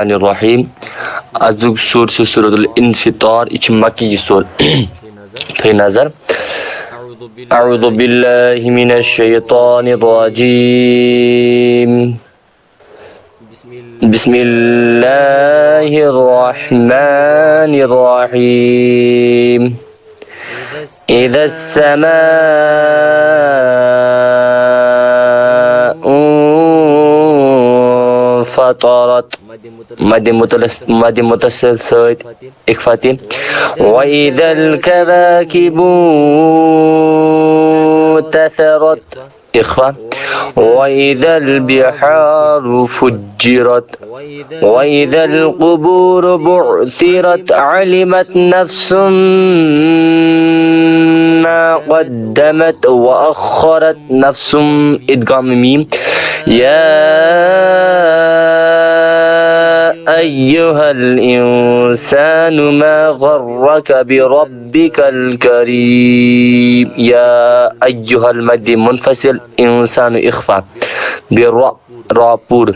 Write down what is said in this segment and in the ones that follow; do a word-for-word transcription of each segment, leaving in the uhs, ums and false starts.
الرحمن الرحیم۔ أزیُک سورہ چھُ سورۃ الانفطار، یہِ چھِ مکی سورہ۔ تھٲیِو نظر۔ أعوذ بالله من الشيطان الرجيم۔ بسم الله الرحمن الرحيم۔ إذا السماء انفطرت۔ مد متلس-، مد متصل سۭتۍ اخفا تہِ۔ وإذا الكواكب انتثرت۔ اخفا۔ وإذا البحار فجرت۔ وإذا القبور بعثرت۔ علمت نفس ما قدمت وأخرت۔ نفس ادغام میم۔ يا أيها الإنسان ما غرك بربك الكريم۔ يا أيها المد منفصل، إنسان اخفا۔ برا، را پوٗرٕ۔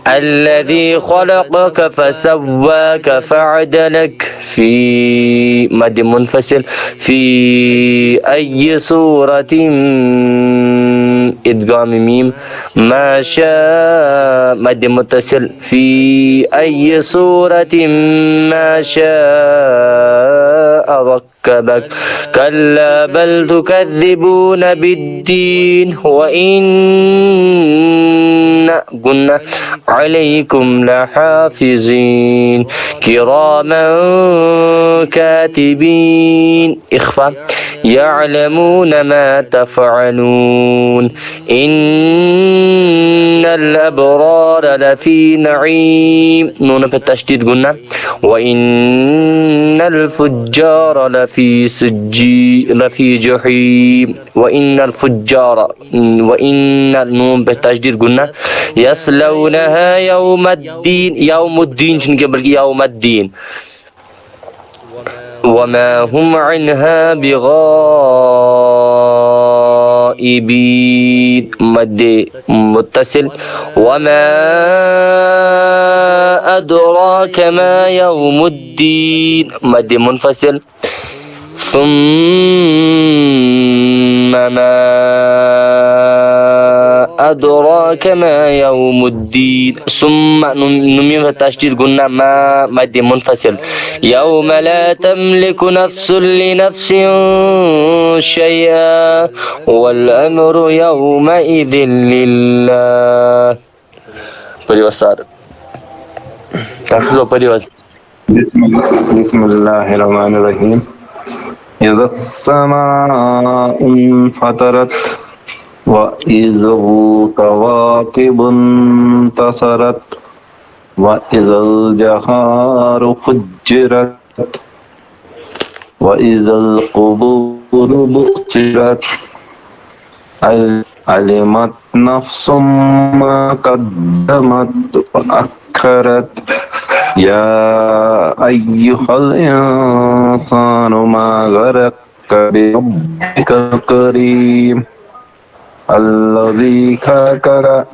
الذي خلقك فسواك فعدلك في مد منفصل، في أي صورة ادغام میم، ما شاء مد متصل، في أي صورة ما شاء ركبك. كلا بل تكذبون بالدين وإن غنة عليكم لحافظين كراما كاتبين اخفا يعلمون ما تفعلون إن الأبرار لفي نعيم نون پہ تشدید غنہ وإن الفجار لفي سجي لفي جحيم وإن الفجار وإن نون پہ تشدید غنہ يصلونها يوم الدين يوم الدين چھُنہٕ کینٛہہ بلکہ يوم الدين وما هم عنها بغائبين مد متصل وما أدراك ما يوم الدين مد منفصل ثم ما أدراك ما يوم الدين ثم نون میم تشدید غنہ ما مد منفصل يوم لا تملك نفس لنفس شيئا والأمر يومئذ لله پٔرِو حظ سر۔ ڈاکٹر صٲب، پٔرِو حظ۔ بسم الله، بسم الله الرحمن الرحيم. إذا السماء انفطرت وإذا الكواكب انتثرت وإذا البحار فجرت وإذا القبور بعثرت. عل-، علمت نفس ما قدمت وأخرت. يا أيها الإنسان ما غرك بربك الكريم الذي خلقك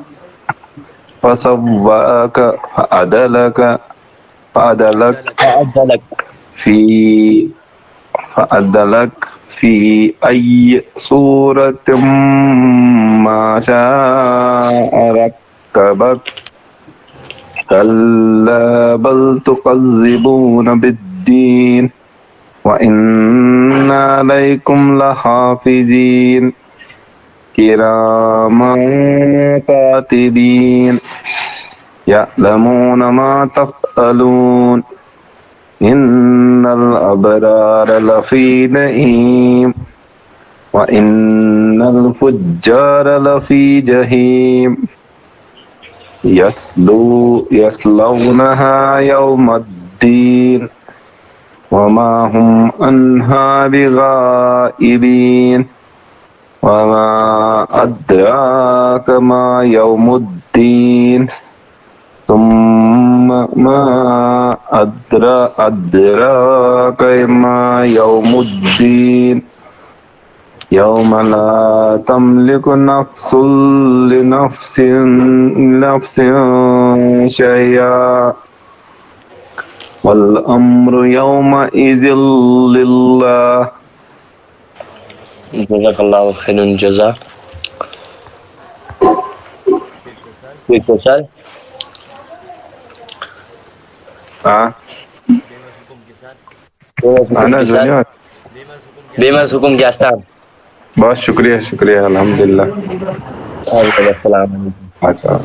فسواك فعدلك فعدلك فعدلك في فعدلك في أي صورة ما شاء ركبك. كلا بل تكذبون بالدين وإن عليكم لحافظين كراما كاتبين يعلمون ما تفعلون إن الأبرار لفي نعيم وإن الفجار لفي جحيم يصلو-، يصلونها يوم الدين وما هم عنها بغائبين وما أدراك ما يوم الدين ثم ما أدرا-، أدراك ما يوم الدين يوم لا تملك نفس لنفس، نفس شيئا والأمر يومئذ لله. جزاک اللہ خیر الجزا۔ ٹھیٖک چھا سر؟ آ، اہن حظ، ؤنِو حظ۔ بیٚیہِ ما حظ حُکُم کیٛاہ چھُ تام؟ بس، شُکریہ، شُکریہ، الحمدللہ۔ السلام علیکم۔ اچھا۔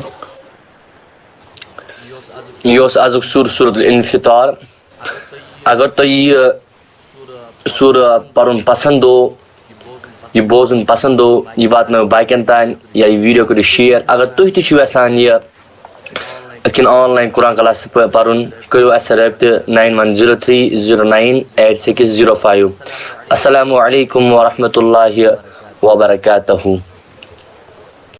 یہِ اوس ازُک سورہ، سورۃ الانفطار۔ اگر تۄہہِ یہِ سورہ پرُن پسند گوٚو، یہِ بوزُن پسند گوٚو، یہِ واتنٲیِو باقین تام یا یہِ ویڈیو کٔرِو شیئر۔ اگر تُہۍ تہِ چھِو یژھان یہِ یِتھ کٔنۍ آن لاین قرآن کلاس پ-، پرُن، کٔرِو اَسہِ سۭتۍ رٲبطہٕ nine one zero three zero nine eight six zero five۔ السلام علیکم ورحمۃ اللہ وبرکاتہ۔